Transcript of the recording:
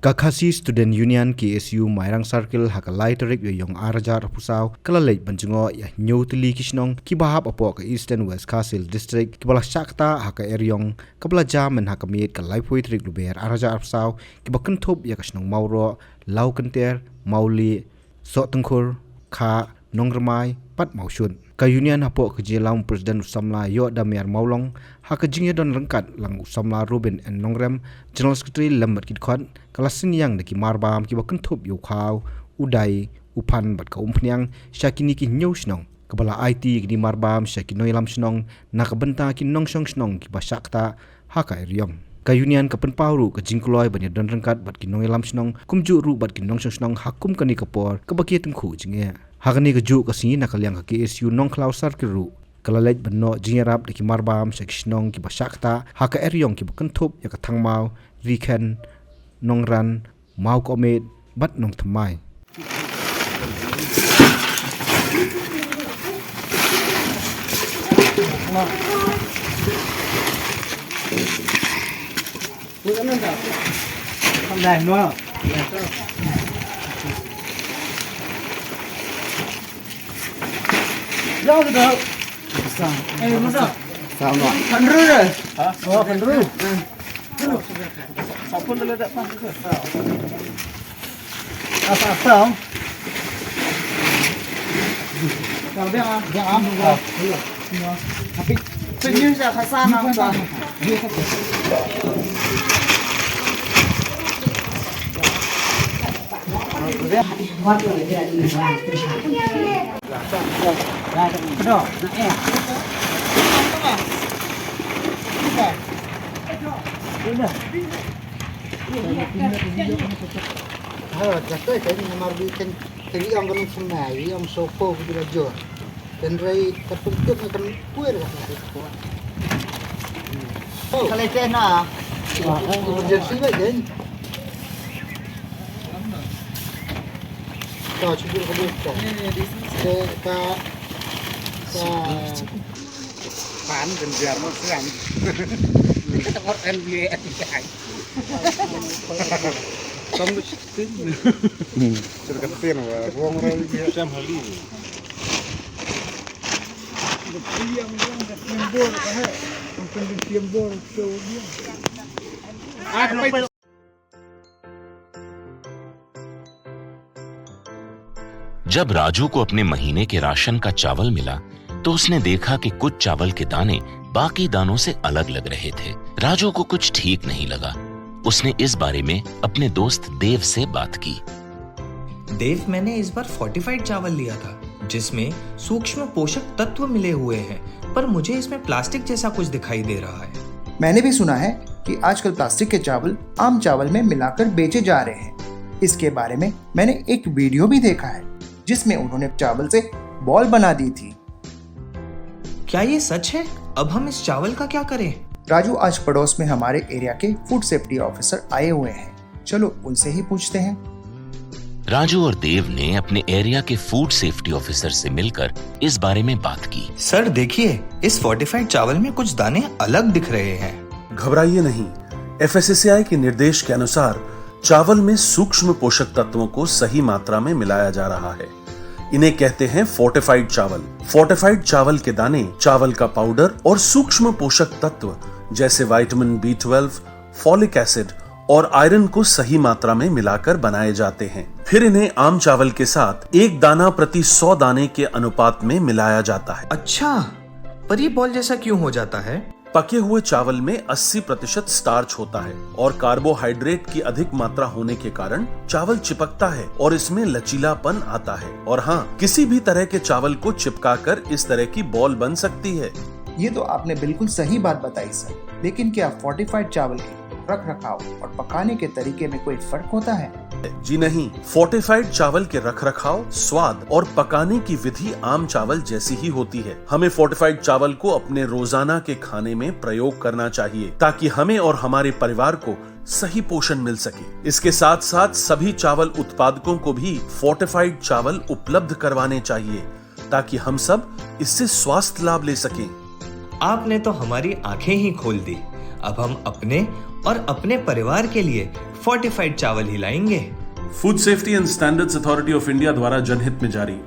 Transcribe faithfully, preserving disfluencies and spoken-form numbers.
Ka Khasi Student Union, K S U, Mairang Circle, ha ka lai tarik Ïaïong ar hajar arphew saw, ka la leit ban jngoh ïa hynñiew tylli ki shnong kiba hap hapoh ka Eastern West Khasi Hills District, kiba la shah ktah ha ka eriong kaba la jia mynha ka miet ka laiphew tarik Lber ar hajar arphew saw, kiba kynthup ïa ka shnong Mawroh, Lawkynter, Mawlieh, Sohtynkhur, Khah, Nongrmai bad Mawshut. Ka Union hapoh ka jingïalam u President u samla Ïohdamïar Mawlong, ha ka jingïadon ryngkat lang u samla Robin N Nongrem, General Secretary lem bad ki dkhot, ka la synñiang da ki marbam kiba kynthup ïa u khaw, u dai, u phan bad ka umphniang sha kine ki hynñiew shnong, kaba la aiti ïa kine ki marbam sha ki nongïalam shnong na ka bynta ki nongshong shnong kiba shah ktah ha ka eriong. Ka Union ka pynpaw ruh ka jingkloi ban ïadon ryngkat bad ki nongïalam shnong, kumjuh ruh bad ki nongshong shnong ha kum kane ka por kaba ki tyngkhuh jingeh. Ha kane kajuh ka sngi, na ka liang ka K S U Nongkhlaw Circle ruh ka la leit ban noh jingïarap da ki marbam sha ki shnong kiba shah ktah ha ka eriong, kiba kynthup ïa ka Thangmaw, Rikhen, Nongran, Mawkawmit bad Nongthymmai. Ha, jaka kan namar bi kan kan ïong kan semai, ïong sopo gitu aja. Kan rai terpencet kan kuir kan. Oh, kalau kena. Emergency baik kan. Kau cuba kau buka. Ka ka ka pan dan biar makan. Kita orang biar. Kamu Sir ka ktien wa ruong roi. Sam hali. जब राजू को अपने महीने के राशन का चावल मिला, तो उसने देखा कि कुछ चावल के दाने बाकी दानों से अलग लग रहे थे। राजू को कुछ ठीक नहीं लगा। उसने इस बारे में अपने दोस्त देव से बात की। देव, मैंने इस बार फोर्टिफाइड चावल लिया था, जिसमें सूक्ष्म पोषक तत्व मिले हुए हैं, पर मुझे इसमें प्लास्टिक जैसा कुछ दिखाई दे रहा है। मैंने भी सुना है कि आजकल प्लास्टिक के चावल आम चावल में मिलाकर बेचे जा रहे हैं। इसके बारे में मैंने एक वीडियो भी देखा है, जिसमें उन्होंने चावल से बॉल बना दी थी। क्या ये सच है? अब हम इस चावल का क्या करें? राजू, आज पड़ोस में हमारे एरिया के फूड सेफ्टी ऑफिसर आए हुए हैं, चलो उनसे ही पूछते हैं। राजू और देव ने अपने एरिया के फूड सेफ्टी ऑफिसर से मिलकर इस बारे में बात की। सर, देखिए, इस फोर्टिफाइड चावल में कुछ दाने अलग दिख रहे हैं। घबराइए नहीं, एफएसएसएआई के निर्देश के अनुसार चावल में सूक्ष्म पोषक तत्वों को सही मात्रा में मिलाया जा रहा है। इन्हें कहते हैं फोर्टिफाइड चावल। फोर्टिफाइड चावल के दाने, चावल का पाउडर और सूक्ष्म पोषक तत्व जैसे vitamin B twelve, folic acid और आयरन को सही मात्रा में मिलाकर बनाए जाते हैं। फिर इन्हें आम चावल के साथ एक दाना प्रति सौ दाने के अनुपात में मिलाया जाता है। अच्छा, पर ये बॉल जैसा क्यों हो जाता है? पके हुए चावल में अस्सी प्रतिशत स्टार्च होता है और कार्बोहाइड्रेट की अधिक मात्रा होने के कारण चावल चिपकता है और इसमें लचीलापन आता है। और हाँ, किसी भी तरह के चावल को चिपकाकर इस तरह की बॉल बन सकती है। ये तो आपने बिल्कुल सही बात बताई सर, लेकिन क्या फोर्टिफाइड चावल के रख रखाव और पकाने के तरीके में कोई फर्क होता है? जी नहीं, फोर्टिफाइड चावल के रख रखाव, स्वाद और पकाने की विधि आम चावल जैसी ही होती है। हमें फोर्टिफाइड चावल को अपने रोजाना के खाने में प्रयोग करना चाहिए, ताकि हमें और हमारे परिवार को सही पोषण मिल सके। इसके साथ साथ सभी चावल उत्पादकों को भी फोर्टिफाइड चावल उपलब्ध करवाने चाहिए, ताकि हम सब इससे स्वास्थ्य लाभ ले सकें। आपने तो हमारी आंखें ही खोल दी। अब हम अपने और अपने परिवार के लिए फोर्टिफाइड चावल ही लाएंगे। Food Safety and Standards Authority of India द्वारा जनहित में जारी।